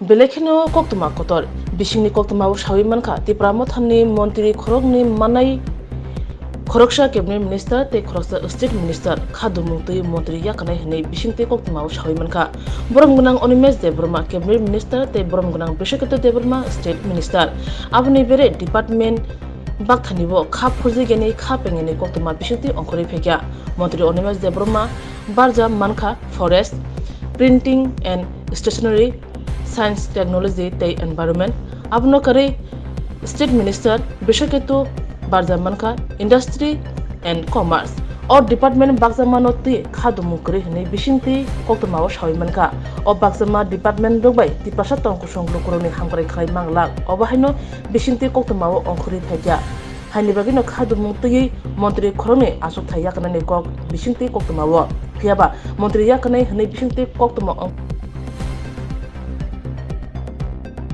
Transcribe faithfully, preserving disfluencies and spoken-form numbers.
Belai kheno koktwma kotor bisingni koktwmao sawi mankha, Tipra Mothani montri khoroknwi manai khoroksa cabinet minister tei khoroksa state minister khadumung twi montri yakarnai hwnwi bisingtwi koktwmao sawi mankha. Borom gwnang Animesh Debbarma cabinet minister tei borom gwnang Brishaketu Debbarma state minister. Aboni bere department bakthanibo kha phurjigeni kha pengeni koktwma bisingtwi ongkhorwi phaikha. Montri Animesh Debbarma barja mankha forest, printing and stationery, science, technology tei environment. Abono kwrwi state minister Brishaketu barja mankha industry and commerce. O department bakjamano twi khadumung kwrwi hwnwi bisingtwi koktwmao sawi mankha. O bakjama department rok bai Tiprasa tongkusung lukurokni hamkrai khlai manglak. Obo haino bisingtwi koktwmao ongkhorwi phaikha. Haini bagwino khadumung twiwi montri khoroknwi achukthai yakarnani kok bisingtwi koktwmao. Phiyaba montri yakarnai hwnwi bisingtwi koktwma ong-,